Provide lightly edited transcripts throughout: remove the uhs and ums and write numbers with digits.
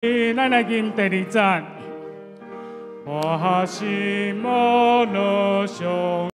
咱來吟第二節。我是摩羅上。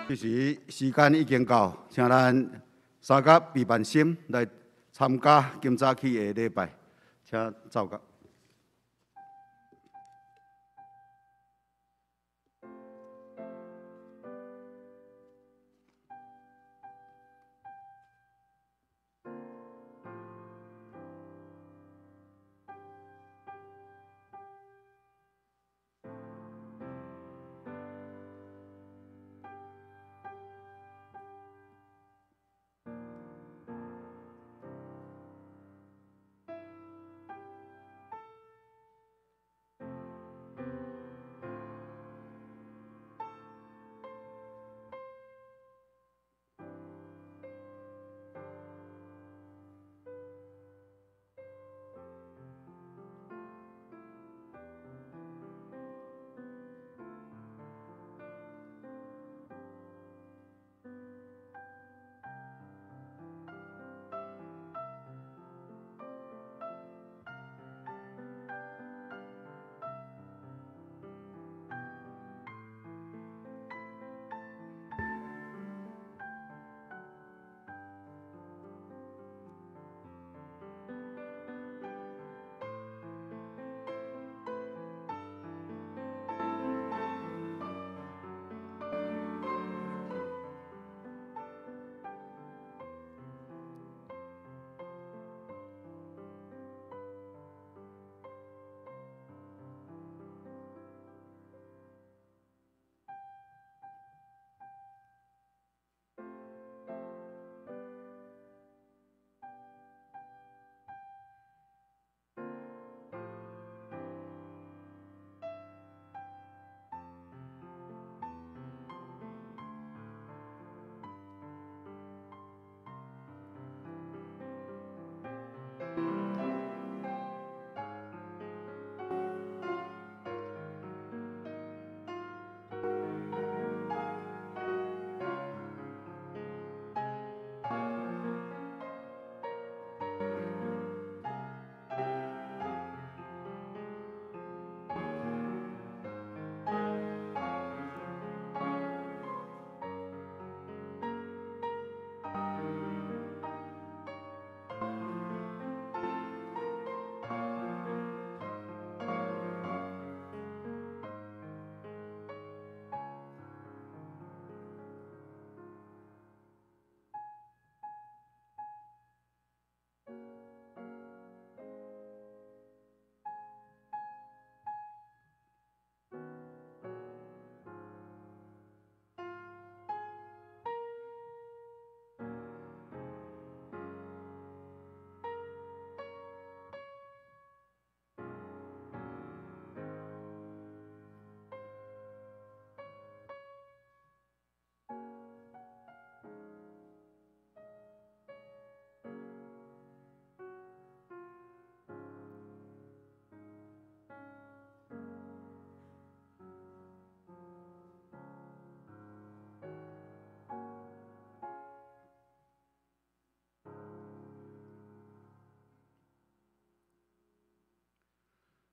這時時間已經到，請咱三甲備辦心來參加今早起的禮拜，請奏樂。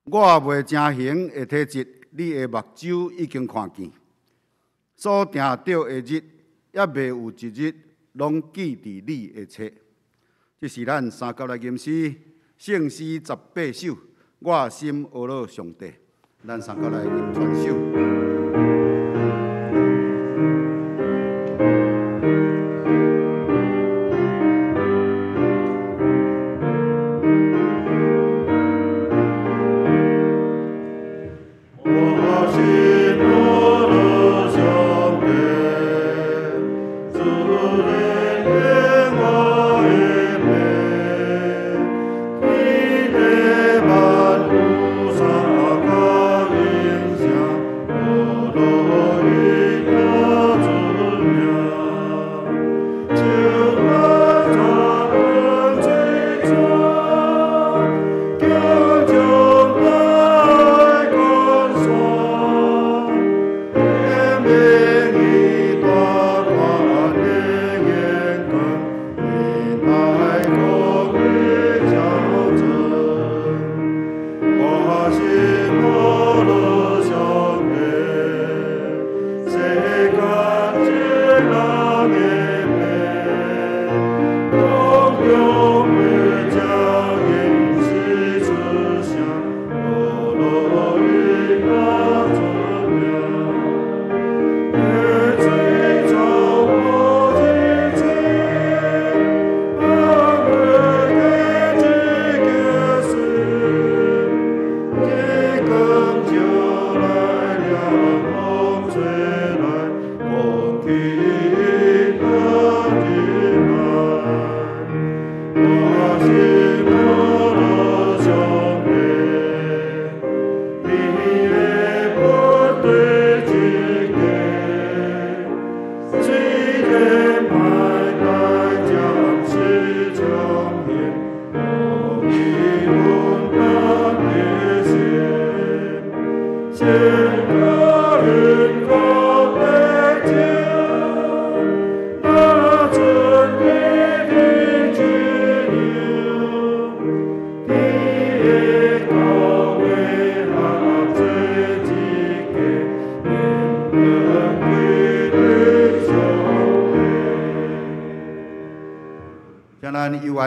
我未成形的體質，你的目睭已經看見；所定著的日，猶未有一日，攏記佇你的冊。這是咱三甲來吟詩，聖詩18首。我心阿樂上帝，咱三甲來吟全首。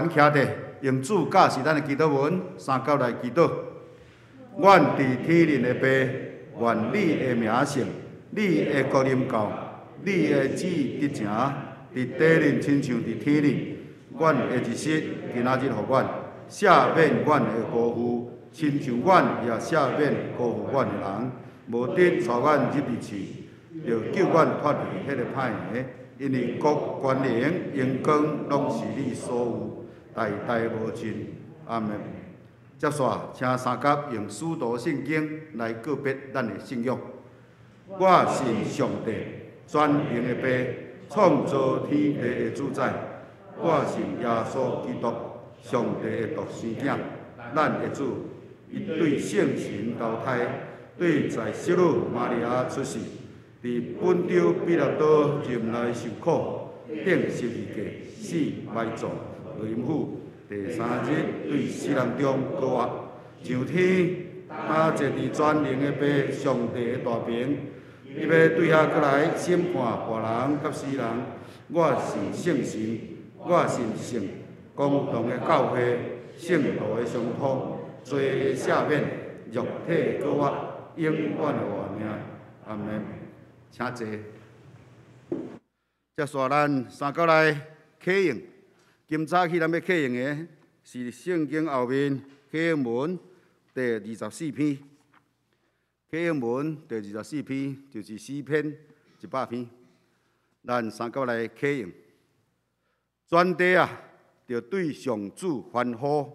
徛佇用主教示咱的祈禱文，三甲來祈禱。阮佇天頂的父，願你的名聖，你的國臨到，你的旨意得成，佇地頂親像佇天頂。阮的日食今仔日予阮，赦免阮的辜負，親像阮也赦免辜負阮的人。無得帶阮入去試，著救阮脫離彼个歹的，因為國、權能、榮光，攏是你所有，代代無盡。阿們。接續，請三甲用使徒聖經來告別咱的信仰。我信上帝，全能的父，創造天地的主宰。我信耶穌基督，上帝的獨生囝，咱的主。伊對聖神投胎，對在聖女瑪利亞出世，佇本丟彼拉多任內受苦，釘十字架，死埋葬，落陰府，第三日對死人中復活，上天，他坐佇全能的父上帝的大爿，伊欲對遐閣來審判活人佮死人。我信聖神，我信聖公同的教會，聖徒的相通，罪的赦免，肉體的復活，永遠的活命。阿們，請坐。接續咱三甲來啟用。今早起咱欲啟用的是聖經後面啟應文第24篇。啟應文第二十四篇就是詩篇100篇。咱三甲來啟用。全地啊，著對上主歡呼。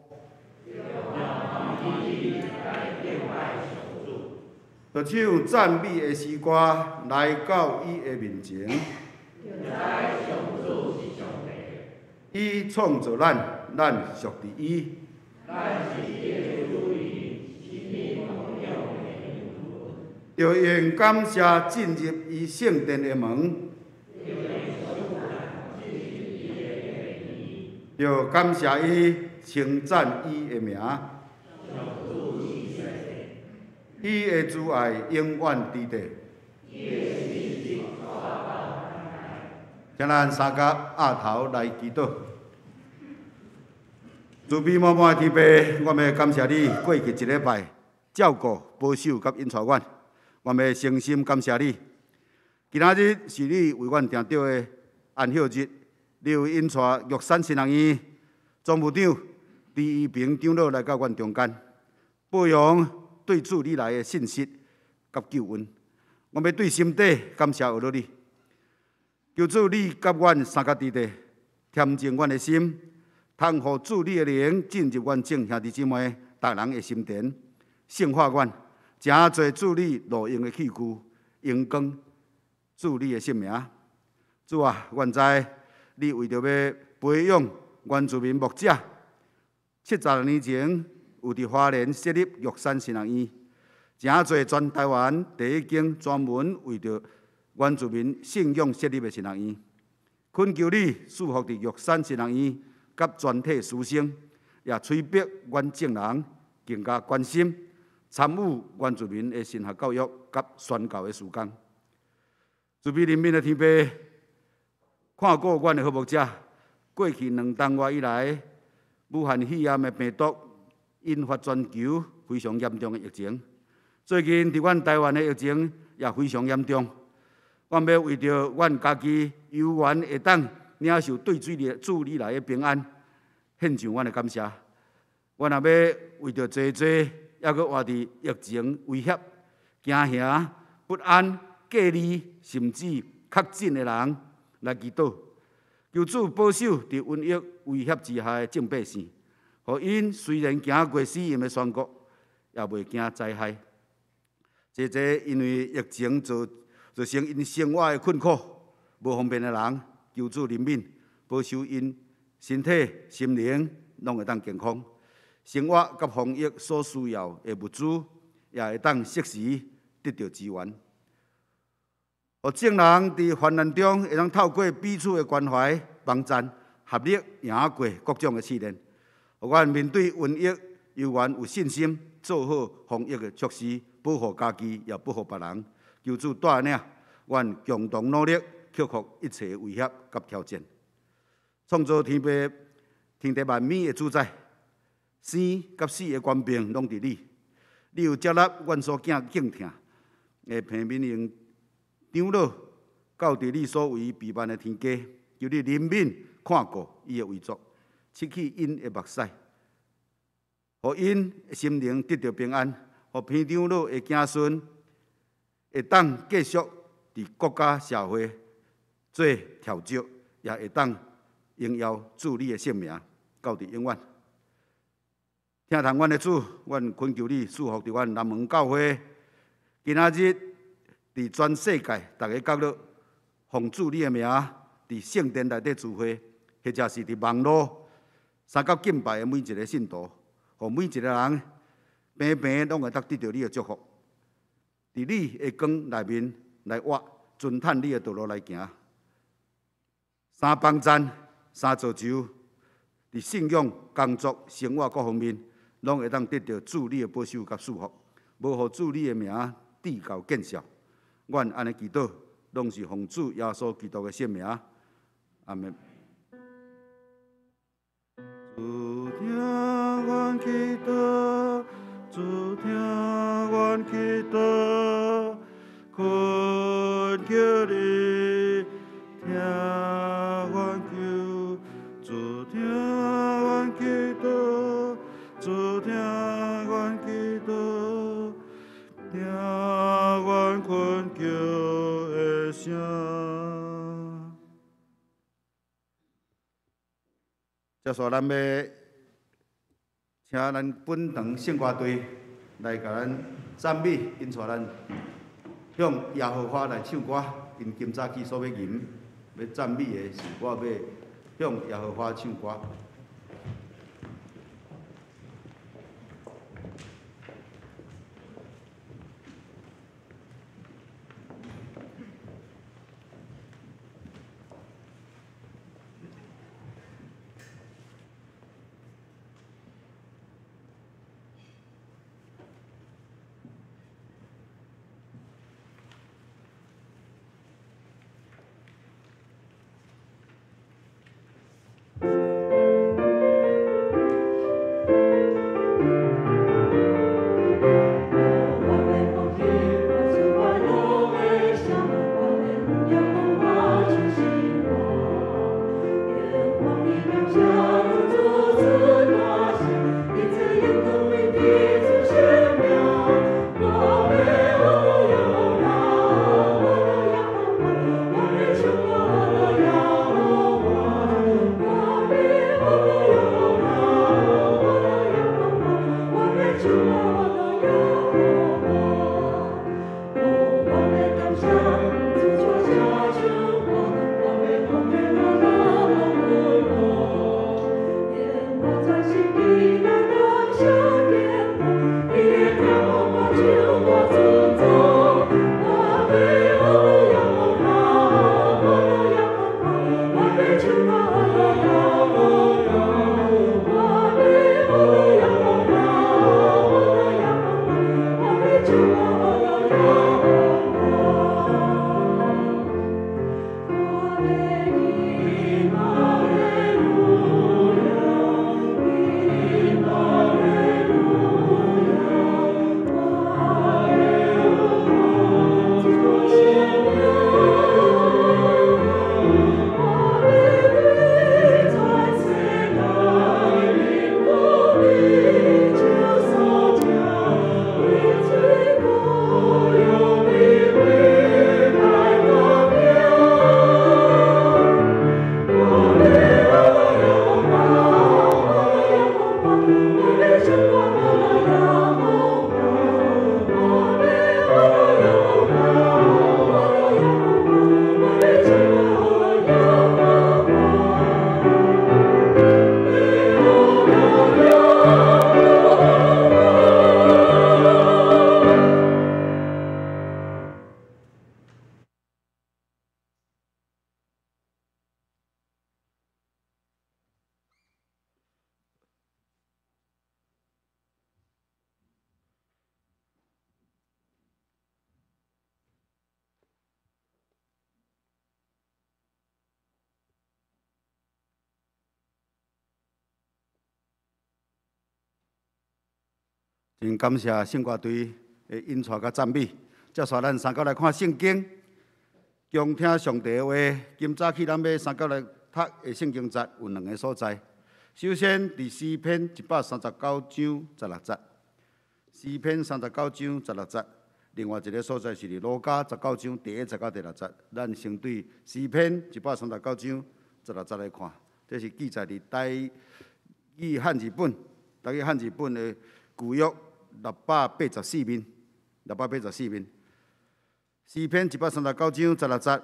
著唱讚美的詩歌來到伊的面前。伊創造咱，咱屬佇伊。著用感謝進入伊聖殿的門。著感謝伊，稱讚伊的名。伊的慈愛永遠佇地。請咱三甲額頭來祈禱。慈悲滿滿的天父，我欲感謝你過去一禮拜照顧、保守佮引帶阮，我欲誠心感謝你。今仔日是你為阮訂著的安息日，你有引帶玉山神學院總務長李怡平長老來到阮中間，報揚對主你來的信實佮救恩。我欲對心底感謝阿羅你，求主你佮阮相佮佇地，恬靜阮的心，通予主你的靈進入阮眾兄弟姊妹逐人的心田，聖化阮，成做主你路用的器具，榮光主你的聖名。主啊，阮知你為著欲培養原住民牧者，70年前有佇花蓮設立玉山神學院，成做全台灣第一間專門為著原住民信仰設立的神學院。懇求你賜福佇玉山神學院佮全體師生，也催逼阮眾人更加關心參與原住民的神學教育佮宣教的事工。慈悲憐憫的天父，看顧阮的好牧者，過去2冬外以來，武漢肺炎的病毒引發全球非常嚴重的疫情。最近佇阮台灣的疫情也非常嚴重。阮欲為著阮家己有緣會當領受對主你來的平安，獻上阮的感謝。阮也欲為著濟濟猶閣活佇疫情威脅、驚嚇、不安、隔離，甚至確診的人來祈禱，求主保守佇瘟疫威脅之下的眾百姓，予𪜶雖然行過死蔭的山谷，也袂驚災害。濟濟因為疫情造成𪜶生活的困苦、無方便的人，求主憐憫，保守𪜶身體、心靈攏會當健康，生活佮防疫所需要的物資，也會當適時得著支援。予眾人佇患難中，會當透過彼此的關懷、幫贊、合力贏過各種的試煉。予阮面對瘟疫，猶原有信心，做好防疫的措施，保護家己，也保護別人。求主帶領阮共同努力，克服一切威脅佮挑戰。創造天地、天地萬物的主宰，生佮死的權柄攏佇你。你有接納阮所敬疼的彭敏榮長老，到佇你所為備辦的天家，求你憐憫看顧伊的遺囑，拭去𪜶的目屎，予𪜶心靈得著平安，予彭長老的子孫會當繼續佇國家社會做調節，也會當榮耀主你的聖名，到佇永遠。疼痛阮的主，阮懇求你賜福佇阮南門教會。今仔日佇全世界逐个角落，奉主你的名，佇聖殿內底聚會，或者是佇網路相佮敬拜的每一个信徒，予每一个人平平攏會當得著你的祝福。佇你的光內面來活，遵趁你的道路來行。三幫贊，三造就，佇信仰、工作、生活各方面，攏會當得著主你的保守佮賜福，無予主你的名致到見笑。阮按呢祈禱，攏是奉主耶穌基督的聖名。阿們。主聽阮祈禱，主聽阮祈禱，懇求你聽阮求。主聽阮祈禱，主聽阮祈禱，聽阮懇求的聲。接續咱欲請咱本堂聖歌隊來共咱讚美，𪜶帶咱向耶和華來唱歌。𪜶今早起所欲吟、欲讚美的是我欲向耶和華唱歌。真感謝聖歌隊的引帶佮讚美。接續咱三角來看聖經，恭聽上帝的話。今早起咱欲三角來讀的聖經節有兩个所在。首先，佇詩篇139章十六節，詩篇三十九章十六節。另外一个所在是佇路加十九章第一節到第六節。咱先對詩篇一百三十九章十六節來看，這是記載佇台語漢字本，台語漢字本的舊約684面，684面。詩篇一百三十九章十六節，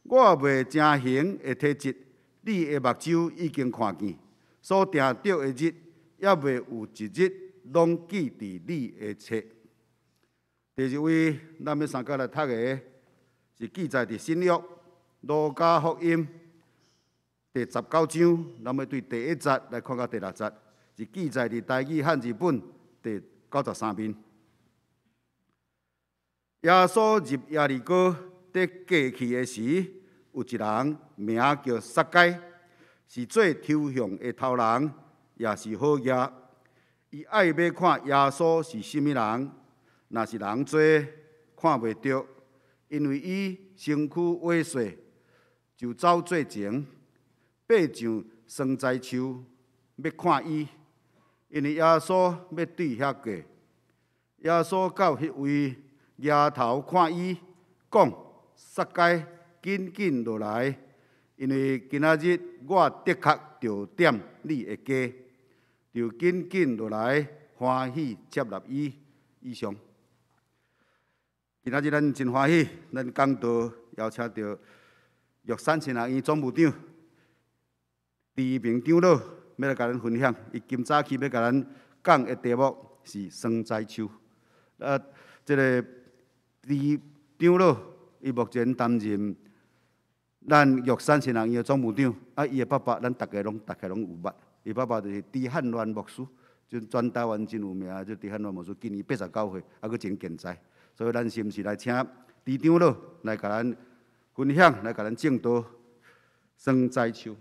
我未成形的體質，你的目睭已經看見，所定著的日，猶未有一日，攏記佇你的冊。第二位，咱欲三角來讀的，是記載佇新約路加福音第十九章，咱欲對第一節來看到第六節，是記載佇台語漢字本第93面。耶穌入耶利哥，佇過去的時，有一人名叫撒該，是做抽象的頭人，也是好額。伊愛欲看耶穌是啥物人，若是人濟看袂著，因為伊身軀萎縮，就走做前，爬上桑栽樹，欲看伊，因為耶穌欲對遐過。耶穌到彼位，舉頭看伊，講：撒該，緊緊落來，因為今仔日我的確著踮你的家，就緊緊落來，歡喜接納伊。以上。今仔日咱真歡喜，咱講道邀請著玉山神學院總務長朱明長老，欲來共咱分享。伊今早起欲共咱講的題目是桑栽樹。啊，這个朱長老，伊目前擔任咱玉山神學院的總務長。啊，伊的爸爸，咱逐家攏大概攏有捌。伊爸爸就是朱漢亂牧師，就全台灣真有名，這朱漢亂牧師今年89歲，猶閣真健在。所以咱是毋是來請朱長老來共咱分享，來共咱證道桑栽樹。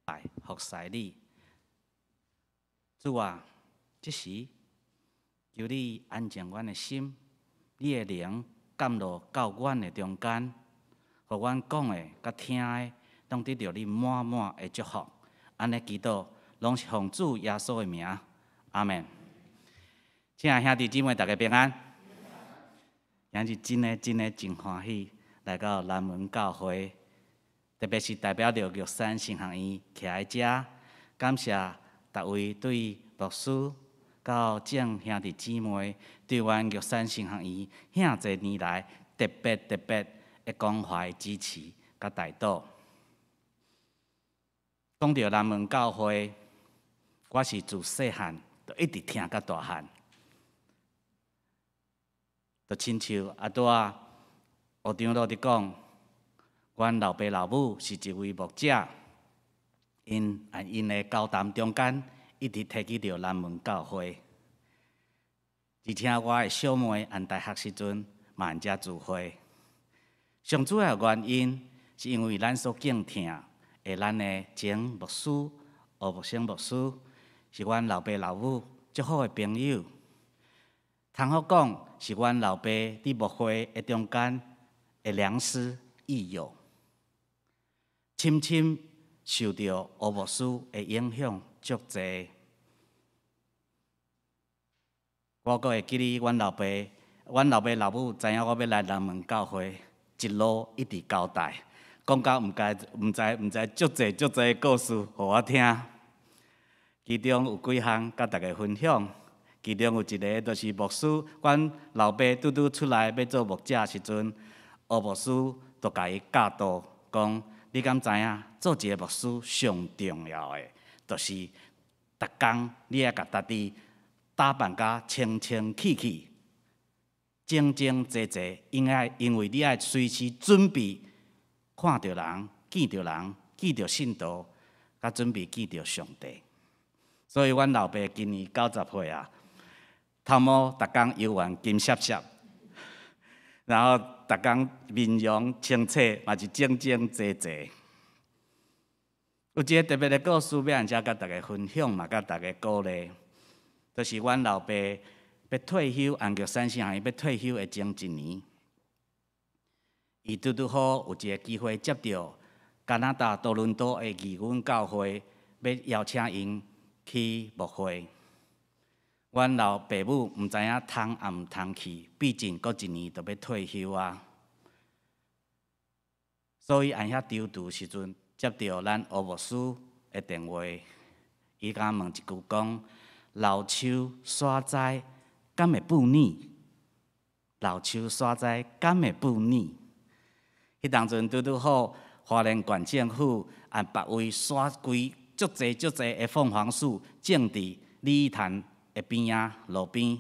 來服侍你，主啊，這時求你安靜阮的心，你的靈降落到阮的中間，予阮講的佮聽的，攏得著你滿滿的祝福。按呢祈禱，攏是奉主耶穌的名，阿們。親愛兄弟姊妹，大家平安。今日真的真的真歡喜來到南門教會，特別是代表著玉山神學院徛佇遮，感謝逐位對牧師到眾兄弟姊妹對阮玉山神學院遐濟年來特別特別的關懷支持佮帶導。講著南門教會，我是自細漢就一直聽到大漢，就親像啊拄仔學長老佇講，阮老爸老母是一位牧者，𪜶按𪜶的交談中間一直提起著南門教會，而且我的小妹按大學時陣嘛按遮聚會。上主要原因是因為咱所敬疼的咱的前牧師吳牧生牧師，是阮老爸老母足好的朋友。通好講是阮老爸佇牧會的中間的良師益友，深深受著吳牧師的影響足濟。我閣會記得阮老爸，阮老爸老母知影我欲來南門教會，一路一直交代，講到毋知毋知毋知足濟足濟的故事予我聽。其中有幾項佮大家分享，其中有一个就是牧師，阮老爸拄拄出來欲做牧者時陣，吳牧師就共伊教導講：你敢知影？做一个牧師上重要的，就是逐工你愛共家己打扮甲清清氣氣、整整齊齊，因為你愛隨時準備看著人、見著人、見著信徒，佮準備見著上帝。所以，阮老爸今年90歲啊，頭毛逐工油完金閃閃，然後逐工面容清澈，嘛是整整齊齊。有一个特別的故事，欲按遮佮大家分享，嘛佮大家鼓勵，就是阮老爸欲退休，按玉山神學院欲退休的前一年，伊拄拄好有一个機會接著加拿大多倫多的義軍教會，欲邀請𪜶去牧會。阮老爸母毋知影通抑毋通去，畢竟閣一年就欲退休啊。所以按遐躊躇時陣，接著咱吳牧師的電話，伊共問一句講：老樹徙栽，敢會歕軟？老樹徙栽，敢會歕軟？彼當陣拄拄好，花蓮縣政府按別位徙規足濟足濟的鳳凰樹種佇鯉魚潭的邊仔路邊，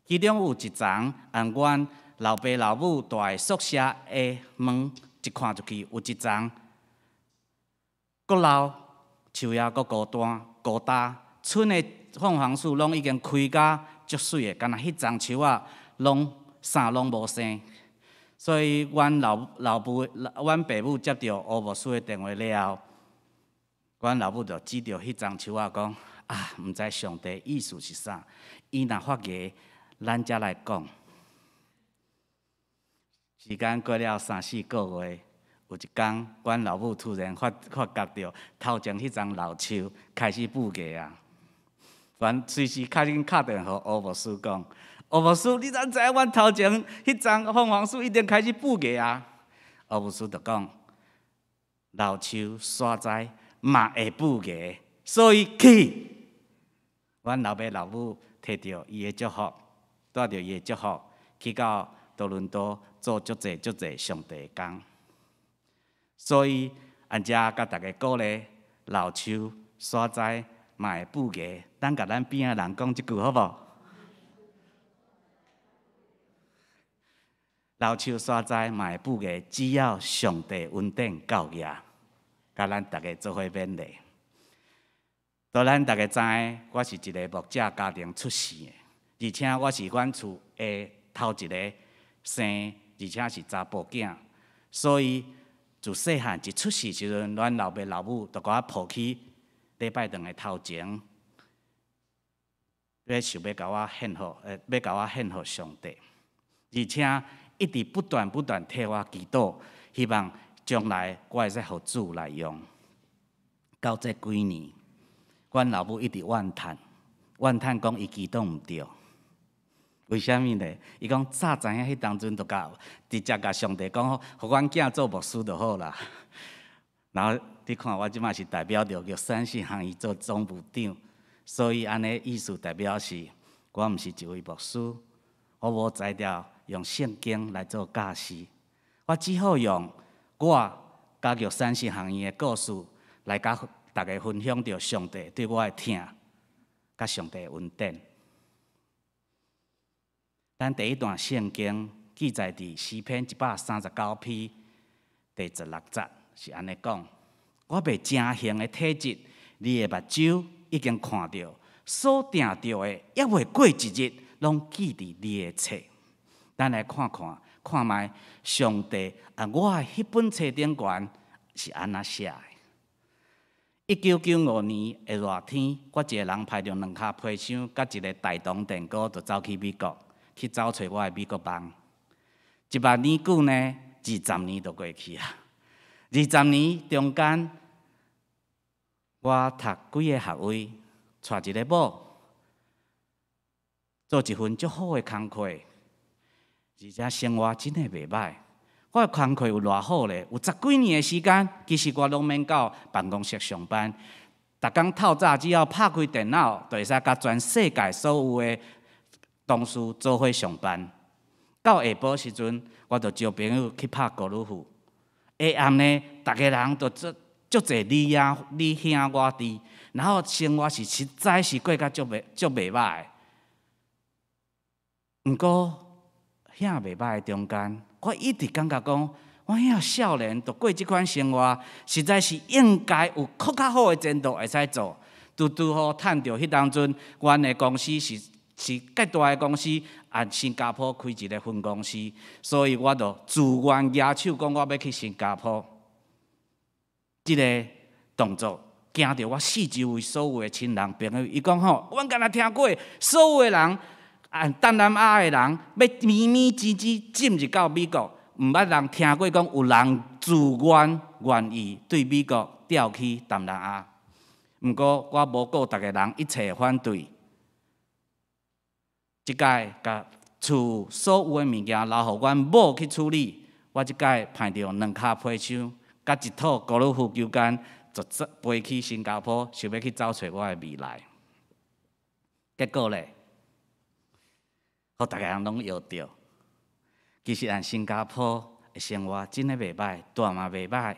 其中有一叢按阮老爸老母蹛的宿舍的門一看入去，有一叢閣老，樹葉閣孤單孤單，賰的鳳凰樹攏已經開甲足媠的，干焦彼叢樹仔攏啥攏無生。所以，阮老老母、阮爸母接著吳牧師的電話了後，阮老母就指著彼叢樹仔講：啊，毋知上帝意思是啥？伊若發芽，咱才來講。時間過了三四個月，有一工，阮老母突然發發覺著頭前彼叢老樹開始歕芽啊！阮隨時較緊敲電話予吳牧師講：吳牧師，你怎知影阮頭前彼叢鳳凰樹已經開始歕芽啊？吳牧師就講：老樹徙栽嘛會歕芽，所以去。阮老爸老母提著伊的祝福，帶著伊的祝福，去到多倫多做足濟足濟上帝的工。所以按遮共大家鼓勵，老樹徙栽嘛會歕芽。咱共咱邊仔人講這句好無？老樹徙栽嘛會歕芽，只要上帝恩典夠額，共咱逐家做伙勉勵。都咱逐家知，我是一个牧者家庭出世的，而且我是阮厝的頭一个生，而且是查埔囝，所以自細漢一出世時陣，阮老爸老母就共我抱去禮拜堂的頭前，欲想欲共我獻予，欲共我獻予上帝，而且一直不斷不斷替我祈禱，希望將來我會使予主來用。到這幾年，阮老母一直怨嘆，怨嘆講伊祈禱毋著。為啥物呢？伊講早知影彼當陣就共直接共上帝講，予阮囝做牧師就好啦。然後你看我這擺是代表著玉山信行伊做總務長，所以按呢意思代表是，我毋是一位牧師，我無才調用聖經來做教示，我只好用我佮玉山信行的故事來佮大家分享著上帝對我的疼，佮上帝的恩典。咱第一段聖經記載佇詩篇139篇第16節是按呢講：我袂成形的體質，你的目睭已經看著，所定著的猶未過一日，攏記佇你的冊。咱來看看，看覓上帝按我的彼本冊頂懸是按怎寫的。1995年的熱天，我一个人抱著兩跤皮箱，佮一个大同電鍋，就走去美國去走揣我的美國夢。一萬年久呢，二十年就過去啊。二十年中間，我讀幾个學位，娶一个某，做一份足好的工課，而且生活真的袂䆀。我的工課有偌好咧？有十幾年的時間，其實我攏免到辦公室上班，逐工透早只要拍開電腦，就會使佮全世界所有的同事做伙上班。到下晡時陣，我就招朋友去拍高爾夫。下暗呢，逐个人就足足濟你兄你兄我弟，然後生活是實在是過甲足袂足袂䆀的。毋過遐袂䆀的中間，我一直感覺講，我遐少年就過這款生活，實在是應該有閣較好的前途會使做。拄拄好趁著彼當陣，阮的公司是是較大的公司，按新加坡開一个分公司，所以我就自願舉手講我欲去新加坡。這个動作驚著我四周圍所有的親人朋友，伊講吼，阮敢若聽過，所有的人按東南亞的人欲綿綿吱吱進入到美國，毋捌人聽過講有人自願願意對美國調去東南亞。毋過我無顧逐个人一切反對。這擺共厝所有的物件留予阮某去處理，我這擺抱著兩跤皮箱，佮一套高爾夫球桿，就飛去新加坡，想欲去走揣我的未來。結果咧，予逐个人攏搖著。其實按新加坡的生活真的袂䆀，住嘛袂䆀，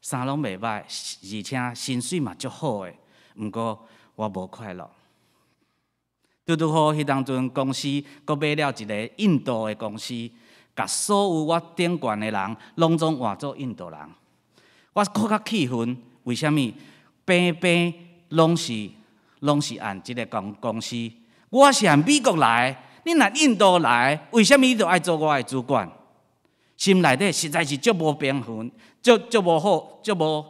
啥攏袂䆀，而且薪水嘛足好的。毋過我無快樂。拄拄好，彼當陣公司閣買了一个印度的公司，共所有我頂懸的人攏總換做印度人。我閣較氣憤，為啥物？平平攏是按這个公司，我是按美國來，你若印度來，為啥物你就愛做我的主管？心內底實在是足無平衡，足足無好，足無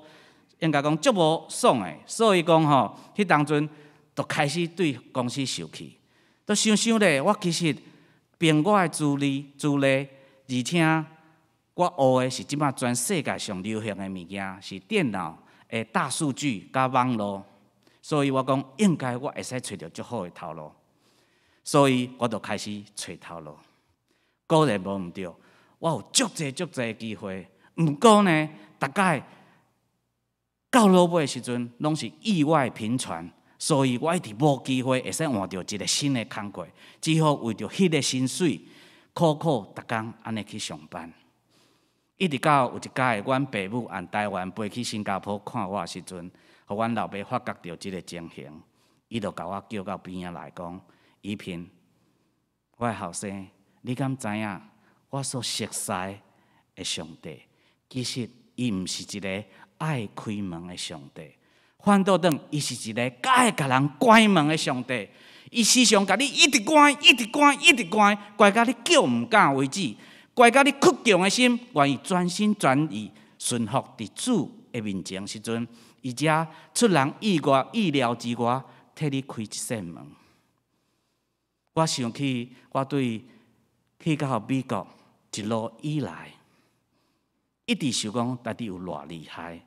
應該講足無爽的。所以講吼，彼當陣就開始對公司受氣，都想想咧，我其實憑我的資歷，而且我學的是這擺全世界上流行的物件，是電腦的大數據佮網路，所以我講應該我會使揣著足好的頭路，所以我就開始揣頭路。果然無毋對，我有足濟足濟機會，毋過呢，逐擺到落尾的時陣，攏是意外頻傳。所以我一直無機會會使換著一个新的工課，只好為著彼个薪水，苦苦逐工按呢去上班。一直到有一擺，阮爸母按台灣飛去新加坡看我的時陣，予阮老爸發覺著這个情形，伊就共我叫到邊仔來講：宜平，我的後生，你敢知影我所熟似的上帝，其實伊毋是一个愛開門的上帝。反倒轉，伊是一个佮愛共人關門的上帝。伊時常共你一直關，一直關，一直關，關到你叫毋敢為止，關到你倔強的心，願意全心全意順服佇主的面前時陣，伊才出人意外、意料之外，替你開一扇門。我想起我對去到美國一路以來，一直想講家己有偌厲害，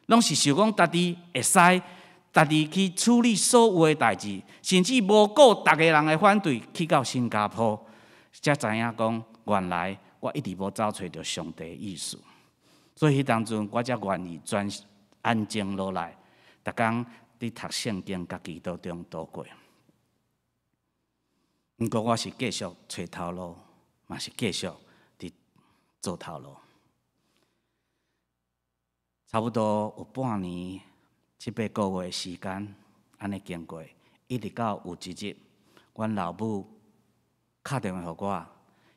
攏是想講家己會使家己去處理所有的代誌，甚至無顧逐个人的反對，去到新加坡，才知影講原來我一直無走揣著上帝的意思。所以彼當陣，我才願意專安靜落來，逐工佇讀聖經、佮祈禱中度過。毋過我是繼續揣頭路，嘛是繼續佇做頭路。差不多有半年、七八個月的時間，按呢經過，一直到有一日，阮老母敲電話予我，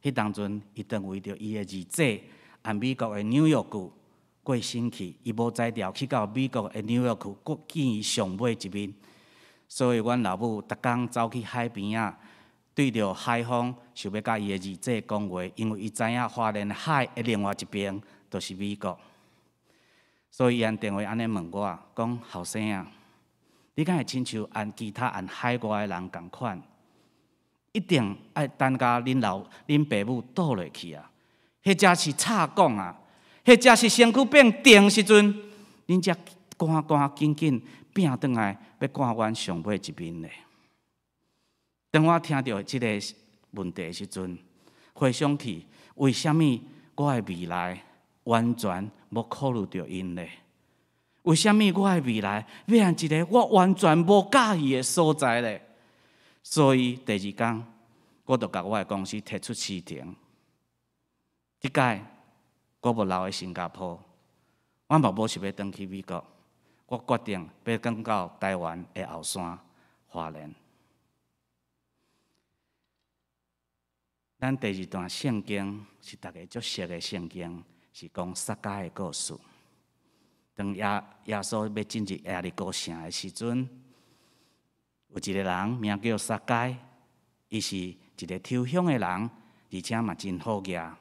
彼當陣伊當為著伊的二姐按美國的紐約區過身去，伊無才調去到美國的紐約區，閣見伊上尾一面。所以阮老母逐工走去海邊仔，對著海風，想欲佮伊的二姐講話，因為伊知影花蓮海的另外一邊就是美國。所以伊按電話按呢問我，講後生啊，你敢會親像按其他按海外的人仝款，一定愛等共恁老恁爸母倒落去啊，或者是早講啊，或者是身軀變定時陣，恁才趕趕緊緊拚轉來，欲看阮上尾一面咧。當我聽著這個問題的時陣，回想起為啥物我的未來完全無考慮著𪜶咧？為啥物我的未來欲按一个我完全無佮意的所在咧？所以第二工，我就共我的公司提出辭呈。這擺我無留佇新加坡，我嘛無想欲轉去美國，我決定欲轉到台灣的後山花蓮。咱第二段聖經是逐家足熟的聖經，是講撒該的故事。當耶穌欲進入耶利哥城的時陣，有一个人名叫撒該，伊是一个抽象的人，而且嘛真好額。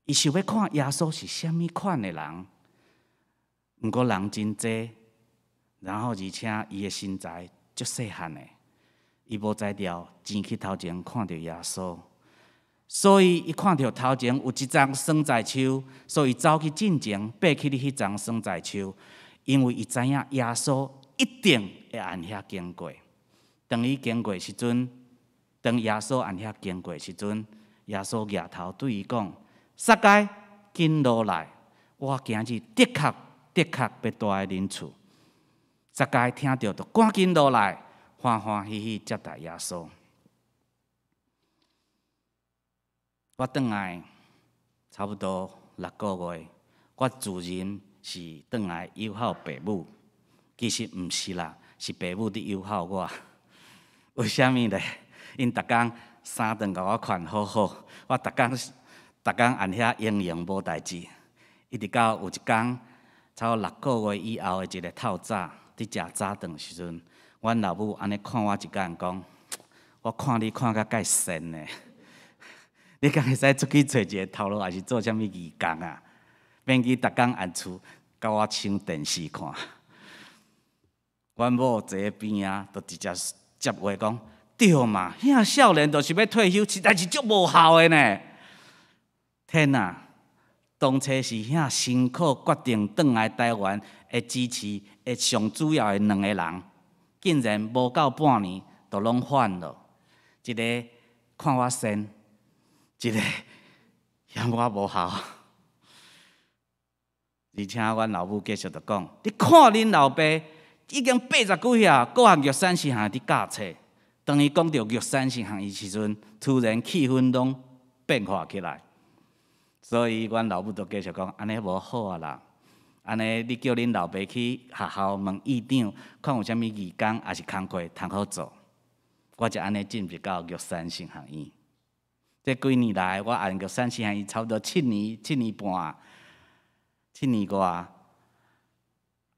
伊想欲看耶穌是啥物款的人，毋過人真濟，然後而且伊的身材足細漢的。伊無才調前去頭前看著耶穌，所以伊看著頭前有一叢桑棑樹，所以走去進前爬起彼叢桑棑樹，因為伊知影耶穌一定會按遐經過。當伊經過時陣，當耶穌按遐經過時陣，耶穌舉頭對伊講：撒該，緊落來，我今日的確的確欲蹛佇恁厝。撒該聽著就趕緊落來。歡歡喜喜接待耶穌。我轉來差不多六個月，我自認是轉來友好爸母，其實毋是啦，是爸母佇友好我。為啥物咧？𪜶逐工三頓共我勸好好，我逐工逐工按遐閒閒無代誌，一直到有一工，差不多六個月以後的一个透早，佇食早頓時陣。阮老母按呢看我一眼，講：我看你看甲蓋善的，你敢會使出去揣一个頭路，抑是做啥物義工啊？免去逐工按厝共我搶電視看。阮某坐佇邊仔，就直接接話講：對嘛，遐少年就是欲退休，實在是足無孝的呢。天啊！當初是遐辛苦決定轉來台灣的支持的上主要的兩个人。竟然無夠半年，就攏反了。一个看我善，一个嫌我無孝。而且阮老母繼續就講：你看恁老爸已經八十幾歲，閣按玉山神學佇教冊。當伊講著玉山神學的時陣，突然氣氛攏變化起來。所以阮老母就繼續講：按呢無好啊啦。按呢，你叫恁老爸去學校問院長，看有啥物義工，抑是工課通好做。我就按呢進入到玉山神學院。這幾年來，我按玉山神學院差不多七年、七年半、七年外。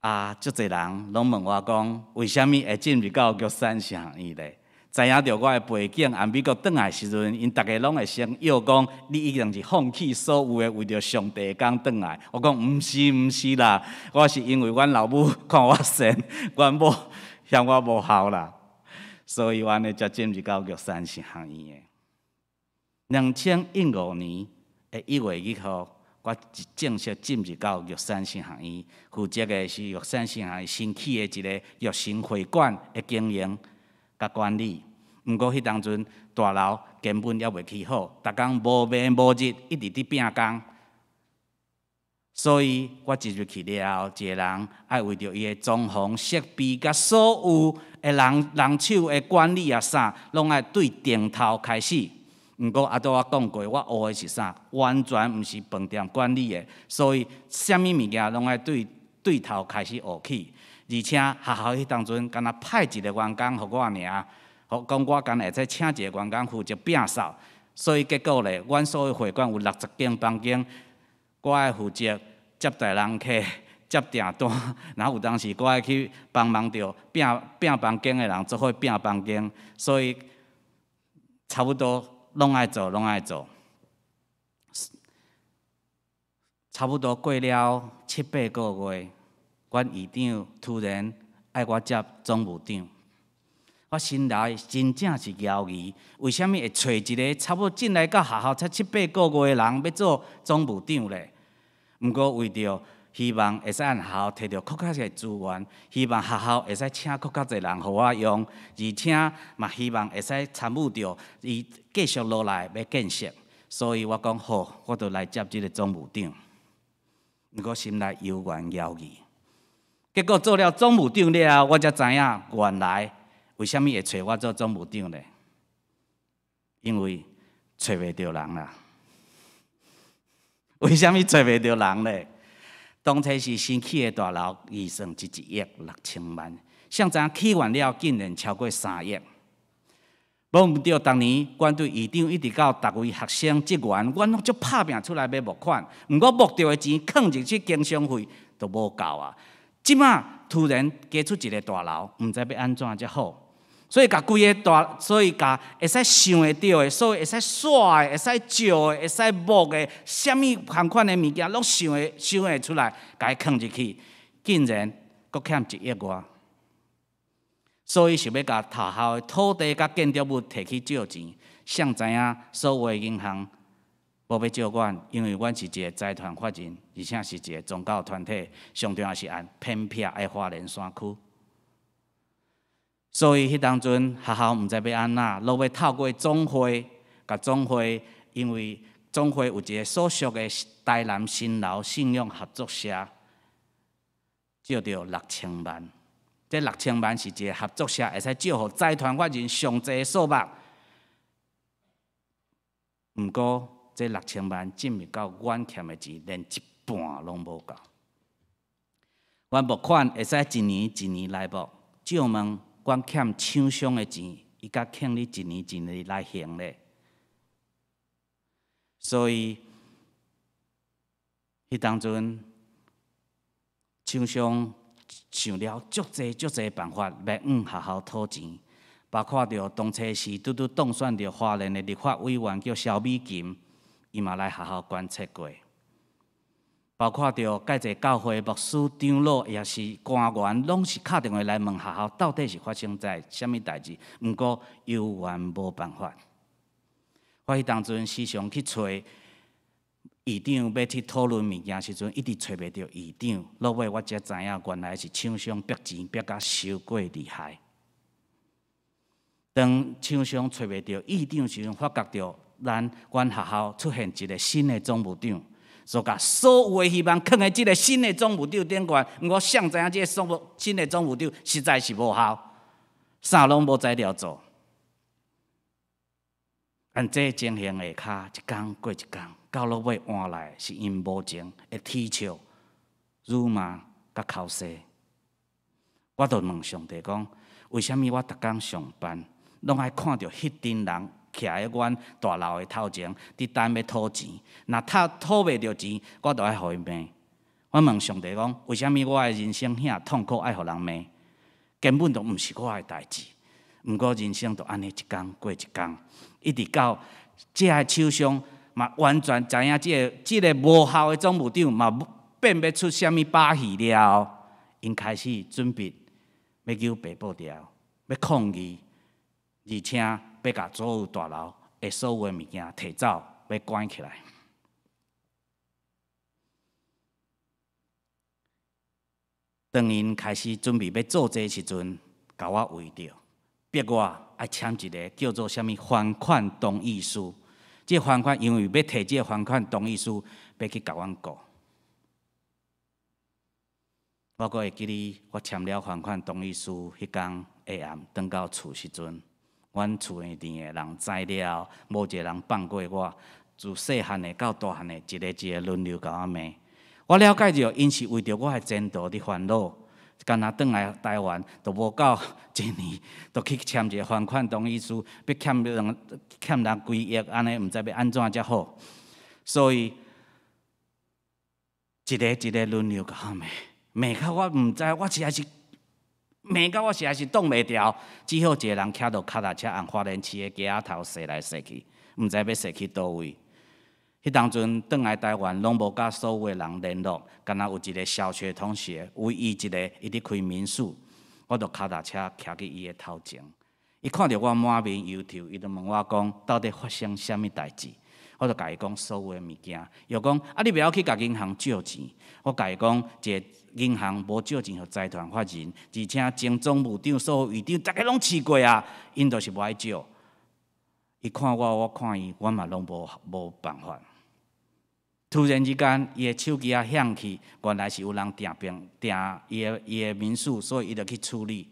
啊，足濟人攏問我講，為啥物會進入到玉山神學院咧？知影著我的背景，按美國轉來時陣，𪜶逐家攏會先笑講，你已經是放棄所有的，為著上帝的工轉來。我講毋是毋是啦，我是因為阮老母看我善，阮某嫌我無孝啦，所以我按呢才進入到玉山神學院的。2015年的1月2號，我正式進入到玉山神學院，負責的是玉山神學院新起的一个玉神會館的經營佮管理。毋過彼當陣大樓根本猶未起好，逐工無眠無日一直佇拚工。所以我一入去了後，一个人愛為著伊的裝潢設備佮所有的人人手的管理啊啥，攏愛對頂頭開始。毋過啊，拄我講過，我學的是啥？完全毋是飯店管理的，所以啥物物件攏愛對對頭開始學起。而且學校彼當陣，敢若派一個員工予我爾，予講我敢若會使請一個員工負責摒掃。所以結果咧，阮所有會館有60間房間，我愛負責接待人客、接訂單，然後有當時我愛去幫忙著摒摒房間的人做伙摒房間，所以差不多攏愛做，攏愛做。差不多過了七八個月，阮院長突然愛我接總務長，我心內真正是猶疑，為啥物會揣一个差不多進來到學校才七八個月的人欲做總務長咧？毋過為著希望會使按學校提著閣較濟資源，希望學校會使請閣較濟人予我用，而且嘛希望會使參與著伊繼續落來欲建設，所以我講好，我就來接這个總務長。毋過心內猶原猶疑，結果做了總務長了後，我才知影原來為啥物會揣我做總務長咧？因為揣袂著人啦。為啥物揣袂著人咧？當初是新起的大樓，預算是1億6千萬，誰知影起完了，竟然超過3億。無毋對，逐年阮對院長一直到逐位學生職員，阮攏足拍拚出來欲募款，毋過募著的錢囥入去經常費都無夠啊！這馬突然加出一个大樓，毋知欲按怎才好，所以共規个大，所以共會使想會著的，所以會使煞的，會使借的，會使募的，啥物仝款的物件，攏想會想會出來，共伊囥入去，竟然閣欠一億外。所以想欲共學校的土地佮建築物提去借錢，誰知影所有的銀行無欲借阮，因為阮是一个財團法人，而且是一个宗教團體，上重要是按偏僻的花蓮山區。所以彼當陣學校毋知欲按怎，落尾透過總會，共總會，因為總會有一个所屬的台南新樓信用合作社，借著六千萬。這六千萬是一个合作社，會使借予財團法人上濟數目。毋過，這六千萬進入到阮欠的錢，連一半攏無夠。阮募款會使一年一年來募，借問阮欠廠商的錢，伊敢肯你一年一年來還咧？所以，彼當陣廠商想了足濟足濟辦法，欲向學校討錢，包括著當初時拄拄當選著花蓮的立法委員叫蕭美琴，伊嘛來學校觀察過。包括著蓋濟教會牧師、長老，抑是官員，攏是敲電話來問學校到底是發生在啥物代誌。毋過猶原無辦法。我彼當陣時常去揣院長，欲去討論物件時陣，一直揣袂著院長。落尾我才知影，原來是廠商逼錢逼甲傷過厲害。當廠商揣袂著院長時陣，發覺著咱阮學校出現一个新的總務長，所以共所有的希望囥佇這个新的總務長頂懸。毋過誰知影這个新的總務長實在是無效，啥攏無才調做。按這情形下跤，一工過一工，到落尾換來是𪜶無情的恥笑、辱罵佮剾洗。我就問上帝講：為啥物我逐工上班，攏愛看著彼陣人徛佇阮大樓的頭前，佇等欲討錢？若討討袂著錢，我就愛予𪜶罵。我問上帝講：為啥物我的人生遐痛苦，愛予人罵？根本就毋是我的代誌。毋過人生就按呢一工過一工，一直到這个廠商嘛完全知影這个這个無效的總務長嘛變欲出啥物把戲了，𪜶開始準備欲揪白布條，欲抗議，而且欲共所有大樓的所有的物件提走，欲關起來。當𪜶開始準備欲做這時陣，共我圍著，逼我愛簽一个叫做啥物還款同意書。這個還款因為欲提這個還款同意書，欲去共阮告。我閣會記得，我簽了還款同意書彼工下暗，轉到厝時陣，阮厝內邊的人知了，無一个人放過我，自細漢的到大漢的，一个一个輪流共我罵。我了解著，𪜶是為著我的前途佇煩惱，敢若轉來台灣，都無夠一年，就去簽一个還款同意書，欲欠人欠人幾億，按呢毋知欲按怎才好。所以一个一个輪流共我罵。罵到我毋知，我實在是罵到我實在是擋袂牢，只好一个人騎著跤踏車，按花蓮市的街仔頭踅來踅去，毋知欲踅去佗位。彼當陣轉來台灣，攏無佮所有的人聯絡，敢若有一个小學同學，唯一一个伊佇開民宿，我就跤踏車騎去伊的頭前。伊看著我滿面憂愁，伊就問我講：到底發生啥物代誌？我就共伊講所有的物件，伊就講：啊，你袂曉去共銀行借錢？我共伊講，一个銀行無借錢予財團法人，而且前總務長、所有會長，逐家攏試過啊，𪜶就是無愛借。伊看我，我看伊，阮嘛攏無辦法。突然之間，伊的手機仔響起，原來是有人訂病訂伊的民宿，所以伊就去處理。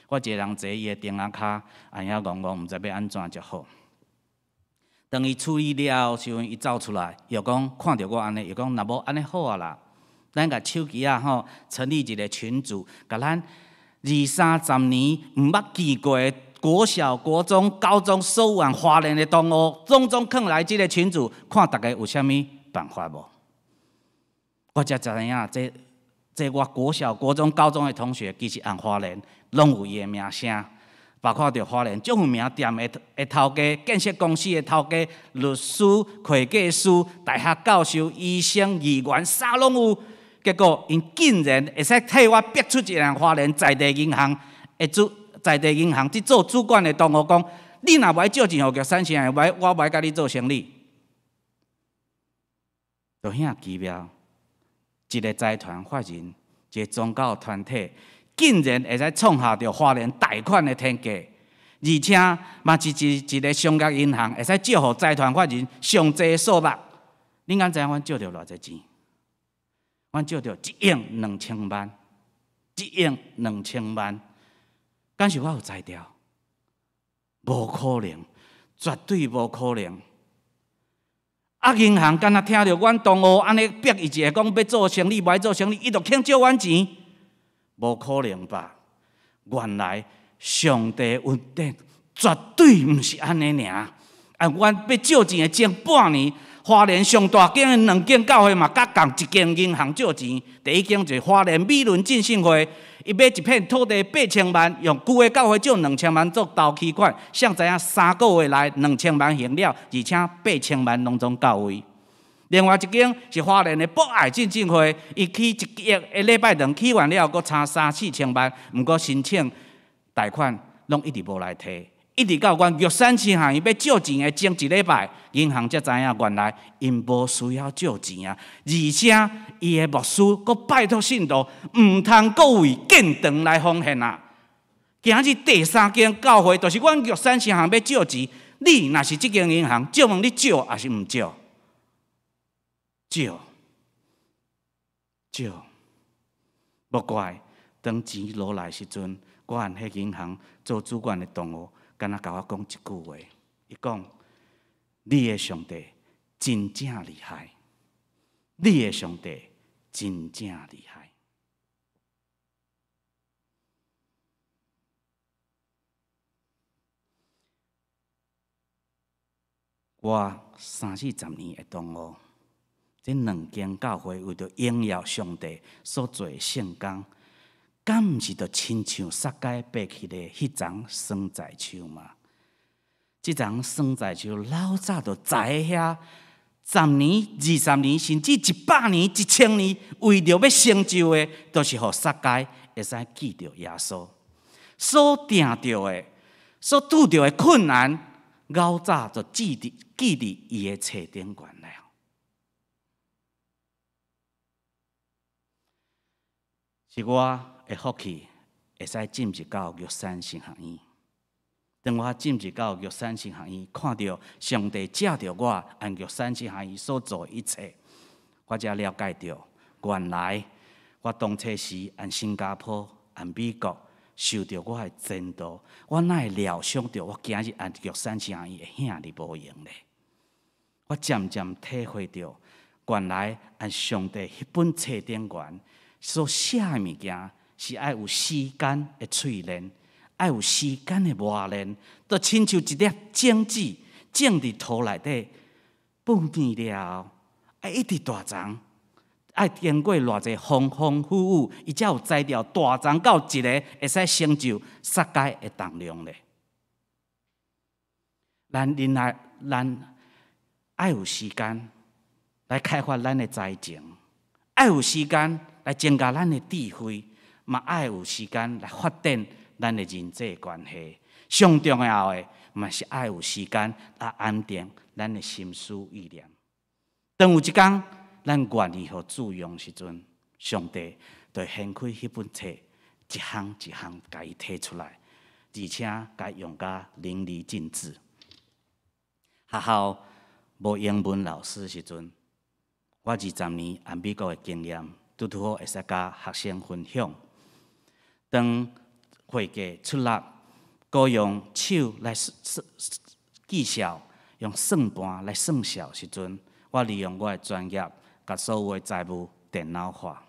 我一个人坐伊的頂仔跤，按遐戇戇，毋知欲按怎才好。當伊處理了時陣，伊走出來，伊就講看著我按呢，伊講若無按呢好啊啦，咱共手機仔吼成立一个群組，共咱二三十年毋捌見過的國小、國中、高中所有花蓮的同學，總總囥來這个群組，看逐家有啥物辦法無？我才知影，這這我國小、國中、高中的同學，其實按花蓮攏有伊的名聲。包括著花蓮足有名店的的頭家、建設公司的頭家、律師、會計師、大學教授、醫生、議員，啥攏有。結果，𪜶竟然會使替我逼出一个花蓮在地銀行的主，在地銀行佇做主管的同學講：你若無愛借錢予玉山縣，我無愛共你做生意。就遐奇妙，一个財團法人，一个宗教團體。竟然會使創下著花蓮貸款的天價，而且嘛是一一个商業銀行會使借予財團法人上濟數目。恁敢知影阮借著偌濟錢？阮借著1億2千萬，1億2千萬，敢是我有才調？無可能，絕對無可能。啊！銀行敢若聽著阮同學按呢逼伊一下，講欲做生意，無愛做生意，伊就肯借阮錢？無可能吧？原來上帝恩典絕對毋是按呢爾。啊，阮欲借錢的前半年，花蓮上大間的兩間教會嘛，佮仝一間銀行借錢。第一間就是花蓮美崙浸信會，伊買一片土地8000萬，用舊的教會借2000萬做頭期款，誰知影3個月內2000萬還了，而且8000萬攏總到位。另外一間是花蓮的博愛浸信會，伊起1億的禮拜堂起完了，閣差三四千萬，毋過申請貸款攏一直無來提，一直到阮玉山支行欲借錢的前一禮拜，銀行才知影原來𪜶無需要借錢啊，而且伊的牧師閣拜託信徒毋通閣為建堂來奉獻啊。今日第三間教會就是阮玉山支行欲借錢，你若是這間銀行，借問你借抑是毋借？借，借，無怪當錢落來時陣，我按彼銀行做主管的同學，敢若共我講一句話，伊講：你的上帝真正厲害，你的上帝真正厲害。我三四十年的同學。這兩間教會為著榮耀上帝所做的聖工，敢毋是就親像撒該爬起的彼叢桑棑樹嗎？這叢桑棑樹老早就栽遐，十年、20年，甚至100年、1000年，為著欲成就的，都是予撒該會使記著耶穌所定著的、所拄著的困難，老早就記佇伊的冊頂懸了。是我的福氣會使進入到玉山神學院。當我進入到玉山神學院，看著上帝藉著我按玉山神學院所做一切，我才了解著，原來我當初時按新加坡、按美國受著我的前途，我哪會料想著我今日按玉山神學院會遐爾無閒咧？我漸漸體會著，原來按上帝彼本冊頂懸所寫的物件，是愛有時間的淬煉，愛有時間的磨練，就親像一粒種子種佇土內底，半年了後，愛一直大叢，愛經過偌濟風風雨雨，伊才有才調大叢到一个會使成就撒該的重量咧。咱忍耐，咱愛有時間來開發咱的才情，愛有時間來增加咱的智慧，嘛愛有時間來發展咱的人際關係。上重要的嘛是愛有時間來安定咱的心思意念。當有一工咱願意予主用時陣，上帝就會掀開彼本冊，一項一項共伊提出來，而且共用甲淋漓盡致。學校無英文老師時陣，我20年按美國的經驗，拄拄好會使佮學生分享。當會計出納，閣用手來算計數，用算盤來算數時陣，我利用我的專業，共所有的財務電腦化。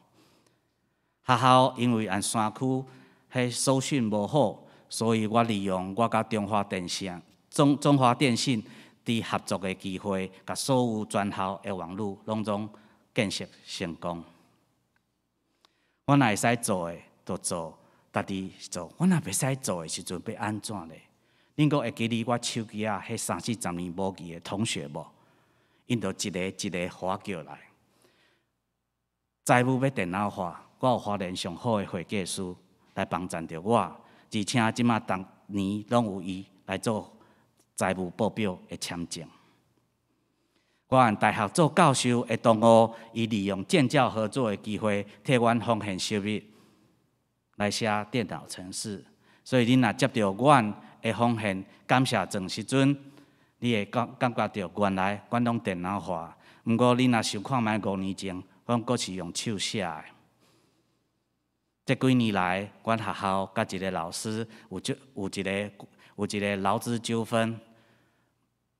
學校因為按山區彼收訊無好，所以我利用我佮中華電信、中華電信佇合作的機會，共所有全校的網路攏總建設成功。我若會使做的，就做，家己做；我若袂使做的時陣，欲按怎咧？恁閣會記得我手機仔彼三四十年無見的同學無？𪜶就一個一個予我叫來。財務欲電腦化，我有花蓮上好的會計師來幫贊著我，而且這馬逐年攏有伊來做財務報表的簽證。我按大學做教授的同學，伊利用建教合作的機會，替阮奉獻收入來寫電腦程式。所以恁若接著阮的奉獻感謝狀時陣，你會感覺著原來阮攏電腦化。毋過恁若想看覓5年前，阮閣是用手寫的。這幾年來，阮學校佮一个老師有一個勞資糾紛。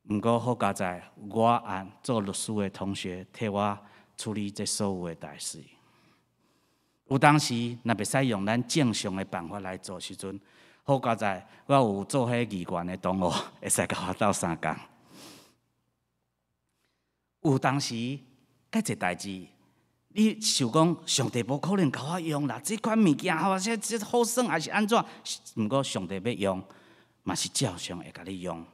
毋過好佳哉，我按做律師的同學替我處理這所有的代誌。有當時若袂使用咱正常的辦法來做時陣，好佳哉，我有做彼議員的同學會使共我鬥相共。有當時，佮這代誌，你想講上帝無可能共我用啦，這款物件吼，這好耍抑是按怎？毋過上帝欲用，嘛是照常會共你用。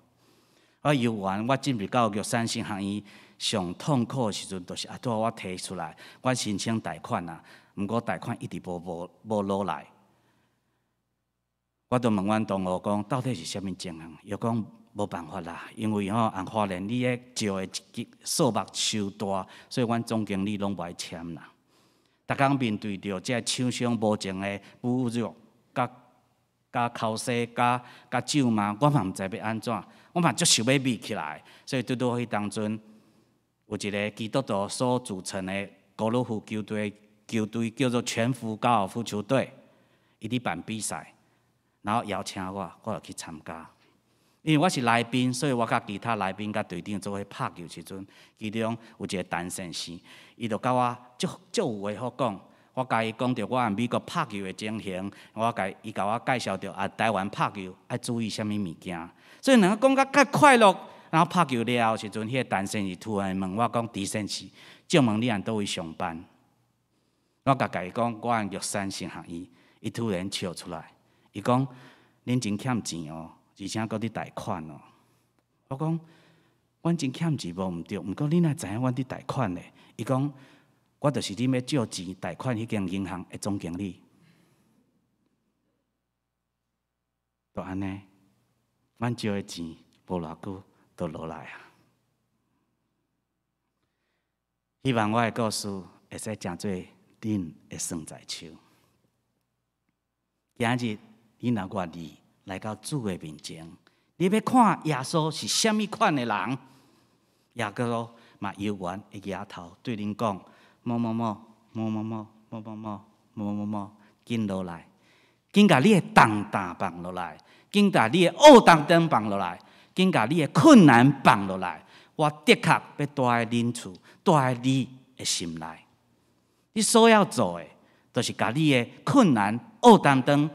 我猶原我進入到玉山神學院上痛苦的時陣，就是啊，拄我提出來，我申請貸款啊，毋過貸款一直無落來。我就問阮同學講，到底是啥物情形？伊講無辦法啦，因為吼，按花蓮你彼借的數目傷大，所以阮總經理攏無愛簽啦。逐工面對著這廠商無情的侮辱、佮剾洗、佮咒罵，我嘛毋知欲按怎，我嘛足想欲覕起來。所以拄拄彼當陣，有一个基督徒所組成的高爾夫球隊，球隊叫做全福高爾夫球隊，伊佇辦比賽，然後邀請我，我就去參加。因為我是來賓，所以我佮其他來賓佮隊長做伙拍球時陣，其中有一个陳先生，伊就佮我足足有話好講。我共伊講著我按美國拍球的情形，我共伊共我介紹著啊，台灣拍球愛注意啥物物件。所以兩个講甲較快樂，然後拍球了後時陣，彼个陳先生突然問我講：“陳先生，請問你按佗位上班？”我共伊講，我按玉山神學院。伊突然笑出來，伊講：“恁真欠錢哦，而且閣佇貸款哦。”我講：“阮真欠錢無毋對，毋過你哪知影阮佇貸款咧？”伊講：“我就是恁欲借錢貸款彼間銀行的總經理。”就按呢，阮借的錢無偌久就落來啊。希望我的故事會使成做恁的算在手。今日你若願意來到主的面前，你欲看耶穌是啥物款的人？耶穌嘛猶原會舉頭對恁講：某某某、某某某、某某某、某某某，緊落來，緊共你的重擔放落來，緊共你的烏擔當放落來，緊共你的困難放落來。我的確欲蹛佇恁厝，蹛佇你的心內。你所要做的，就是共你的困難、烏擔當、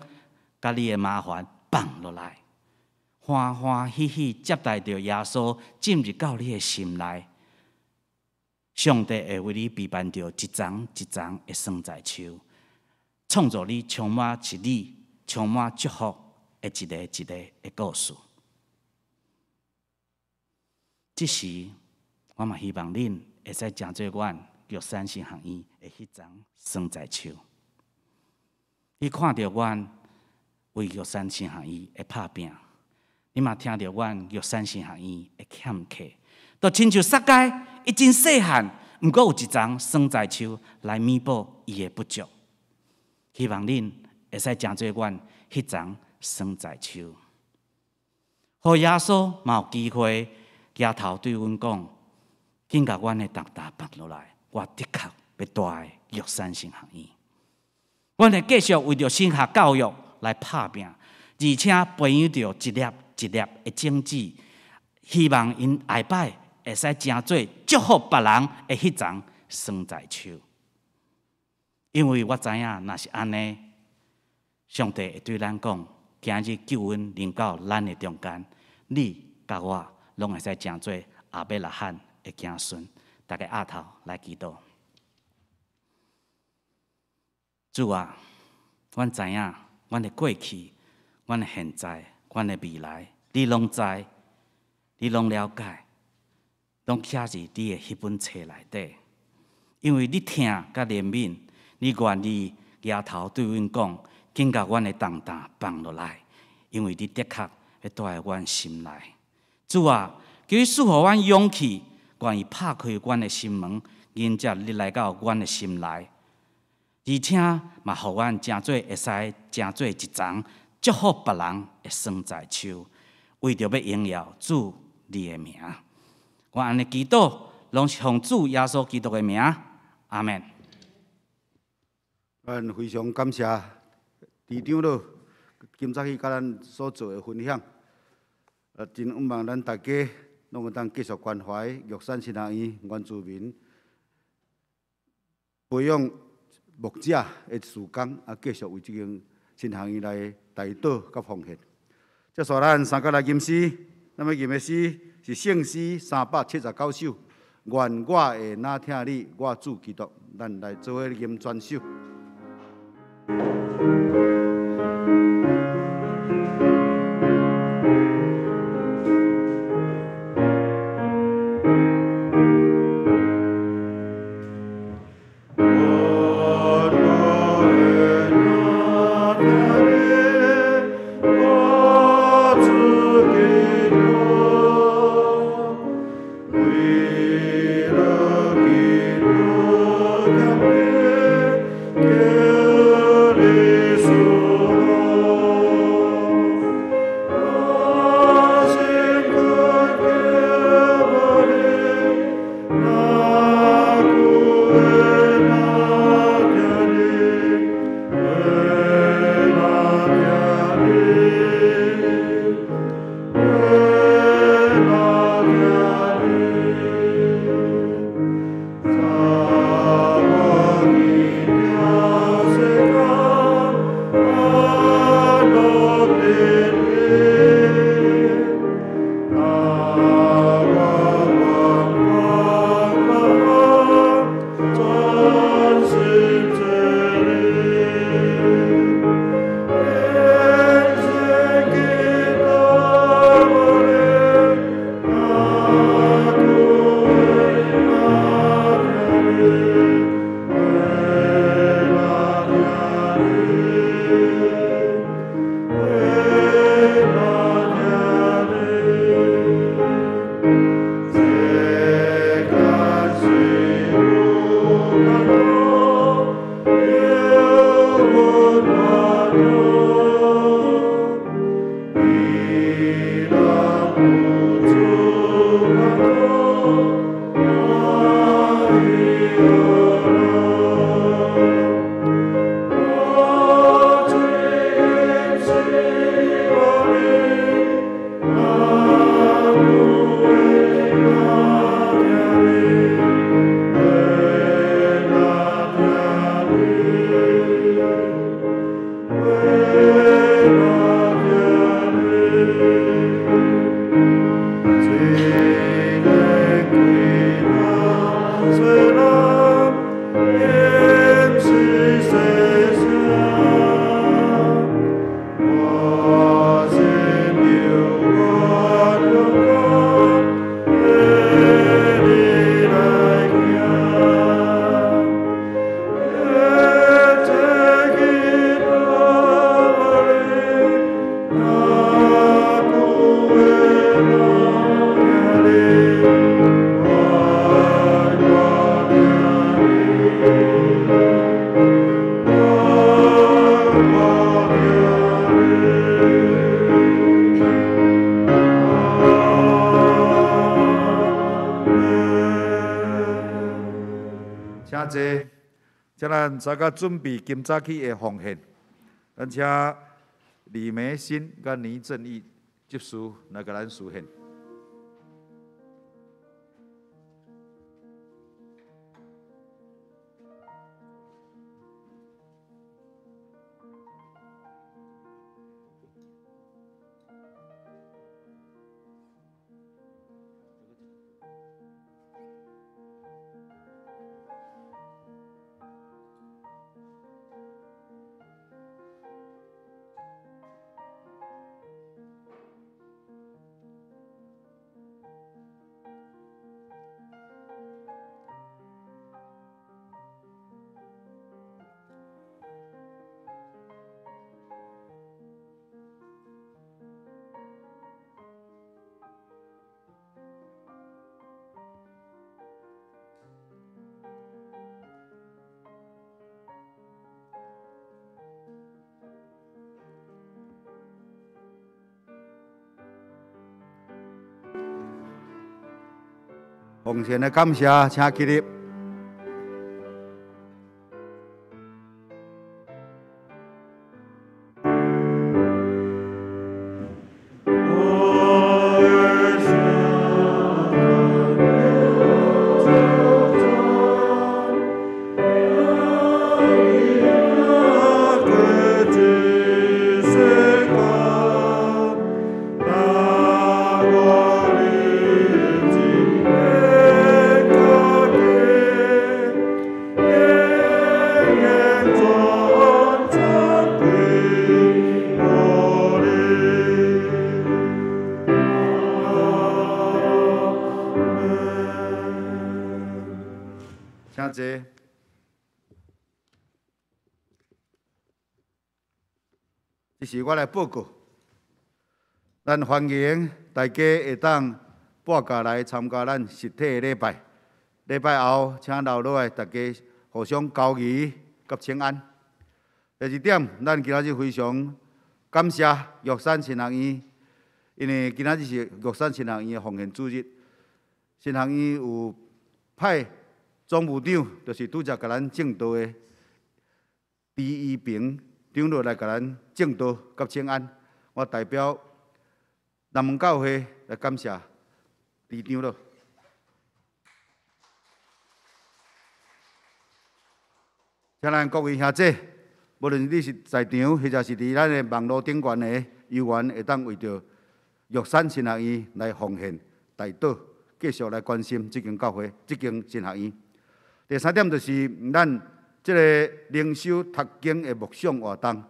共你的麻煩放落來，歡歡喜喜接待著耶穌進入到你的心內。上帝會為你備辦著一叢一叢的桑棑樹，創造你充滿一理、充滿祝福的一个一个的故事。這時，我嘛希望恁會使成做阮玉山神學院的彼叢桑棑樹。你看著阮為玉山神學院的拍拚，你嘛聽著阮玉山神學院的欠缺，就親像撒該，伊真細漢，毋過有一叢桑棑樹來彌補伊的不足。希望恁會使成做阮彼叢桑棑樹，予耶穌嘛有機會舉頭對阮講：緊共阮的重擔放落來，我的確欲蹛佇玉山神學院。阮會繼續為著神學教育來拍拚，而且培養著一粒一粒的種子，希望𪜶下擺會使成做祝福別人的彼叢桑棑樹。因為我知影，若是按呢，上帝會對咱講：今日救恩臨到咱的中間，你佮我攏會使成做亞伯拉罕的子孫。大家徛頭來祈禱。主啊，阮知影，阮的過去、阮的現在、阮的未來，你攏知，你攏了解，攏寫佇你的彼本冊內底。因為你疼佮憐憫，你願意舉頭對阮講，緊共阮的重擔放落來，因為你的確欲蹛佇阮心內。主啊，求你賜予阮勇氣，願意拍開阮的心門，迎接你來到阮的心內，而且嘛，予阮成做會使成做一叢祝福別人的桑棑樹，為著欲榮耀主你的名。我按呢祈禱，攏是奉主耶穌基督的名，阿們。咱非常感謝鄭長老今早起佮咱所做的分享，真向望咱大家攏會當繼續關懷玉山神學院原住民培養牧者的事工，繼續為這間神學院來代禱佮奉獻。接續咱三角來吟詩，咱欲吟的詩是聖詩379首，願我會若疼你，我主基督，咱來做伙吟全首。請咱大家準備今早起的奉獻，咱請李梅新佮倪正義執事來共咱司獻。奉獻的感謝，請起立。請坐。這是我來報告，咱歡迎大家會當搬駕來參加咱實體的禮拜。禮拜後，請留落來，大家互相交誼佮請安。第二點，咱今仔日非常感謝玉山神學院，因為今仔日是玉山神學院的奉獻主日，神學院有派總務長，就是拄才共咱證道的李一平長老來共咱證道佮請安。我代表南門教會來感謝李長老。請咱各位兄弟，無論你是在場，或者是佇咱的網路頂懸的，有緣會當為著玉山神學院來奉獻、代禱，繼續來關心這間教會、這間神學院。第三點就是咱這個靈修讀經的默想活動，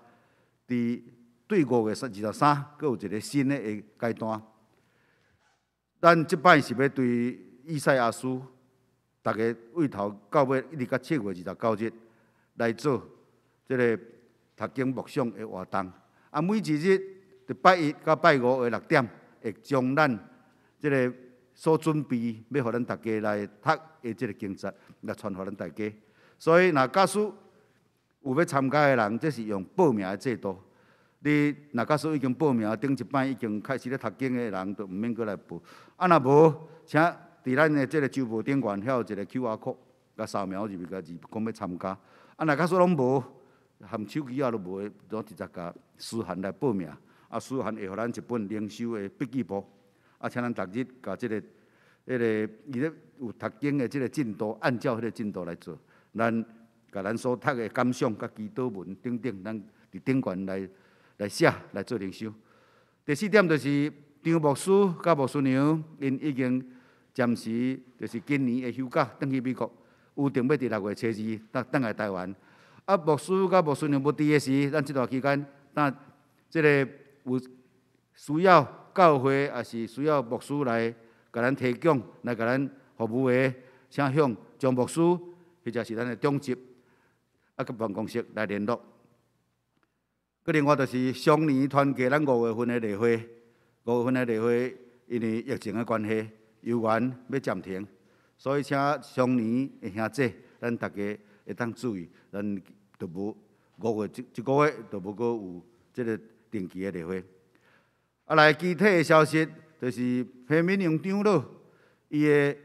佇對5月23，閣有一個新的階段。咱這擺是欲對以賽亞書，逐家對頭到尾一直到7月29日來做這個讀經默想的活動。啊，每一日佇拜一到拜五的6點，會將咱這個所準備欲予咱大家來讀的這個經節來傳予咱大家。所以，若假使有欲參加的人，這是用報名的制度。你若假使已經報名，頂一擺已經開始咧讀經的人，就毋免閣來報。啊，若無，請佇咱的這個周報頂懸遐有一個 QR code，共掃描入去，共字講欲參加。啊，若假使攏無，含手機仔都無的，就直接共書函來報名。啊，書函會予咱一本靈修的筆記簿。啊，請咱逐日共這個、彼個伊咧有讀經的這個進度，按照彼個進度來做。咱共咱所讀的感想、佮祈禱文等等，咱佇頂懸來寫來做靈修。第四點就是張牧師佮牧師娘，𪜶已經暫時就是今年的休假，轉去美國，有定欲佇6月初2轉來台灣。啊，牧師佮牧師娘無佇的時，咱這段期間，若這個有需要教會，抑是需要牧師來共咱提供，來共咱服務的，請向張牧師或者是咱的長執啊，佮辦公室來聯絡。閣另外就是雙年團契，咱5月份的例會，5月份的例會，因為疫情的關係，猶原欲暫停，所以請雙年的兄弟，咱大家會當注意，咱就無5月這個月就無閣有這個定期的例會。啊，來具體的消息，就是彭敏榮長老伊的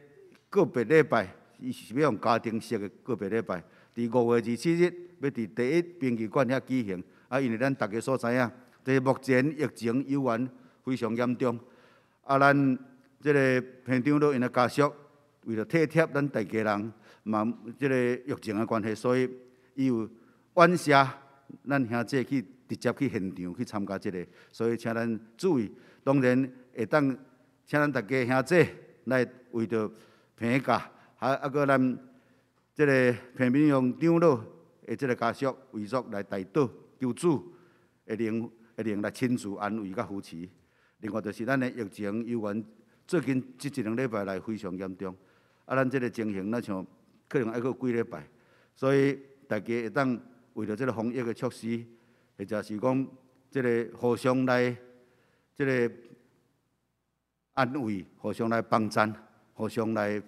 個別禮拜，伊是欲用家庭式的個別禮拜，佇5月27日欲佇第一兵器館遐舉行。啊，因為咱大家所知影，這目前疫情猶原非常嚴重，啊，咱這个彭長老𪜶的家屬，為著體貼咱大家人，嘛這个疫情的關係，所以伊有婉謝咱兄姊去直接去現場去參加這个，所以請咱注意，當然會當請咱大家兄姊來為著彭家，啊啊閣咱這个彭敏雄長老的這个家屬遺囑來代禱，求主會靈會靈來親自安慰佮扶持。另外就是咱的疫情猶原最近這一兩禮拜來非常嚴重，啊，咱這个情形若像可能愛閣幾禮拜，所以大家會當為著這个防疫的措施，或者是講這个互相來這个安慰，互相來幫贊，互相來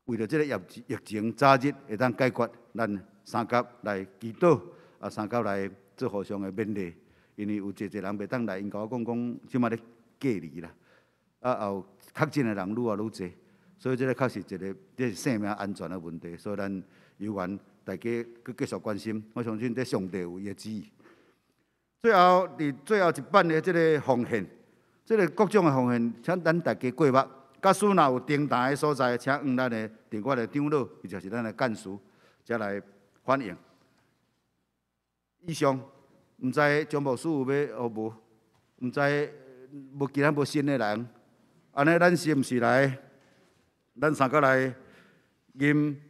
為著這个疫情早日會當解決，咱相佮來祈禱，啊，相佮來做互相的勉勵。因為有濟濟人袂當來，𪜶共我講講，這馬咧隔離啦，啊，也有確診的人愈來愈濟，所以這个確實一个這是性命安全的問題，所以咱猶原大家閣繼續關心。我相信這上帝有伊的旨意。最後，佇最後一版的這个奉獻，這个各種的奉獻，請咱大家過目。假使若有訂單的所在，請向咱的訂我的長老，或者是咱的幹事，才來反映。以上，毋知張牧師有欲學無？毋知無其他無新的人，按呢，咱是毋是來？咱三個來吟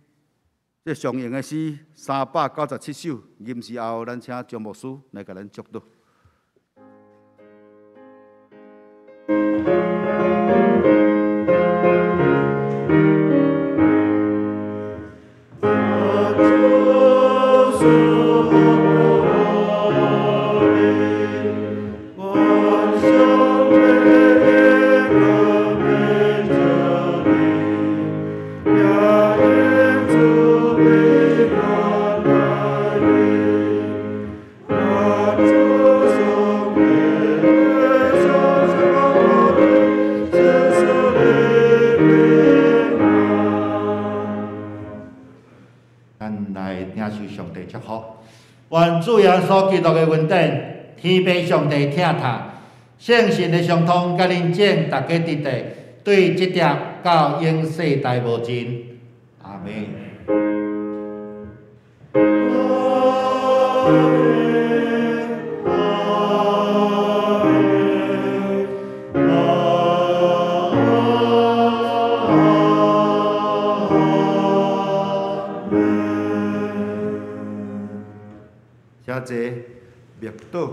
這常用的詩397首，吟詩後，咱請張牧師來共咱祝禱。願主耶穌基督的恩典，天父上帝疼疼，聖神的相通，佮恁眾逐家佇地，對這粒到永世代無盡。阿們。請坐，默禱。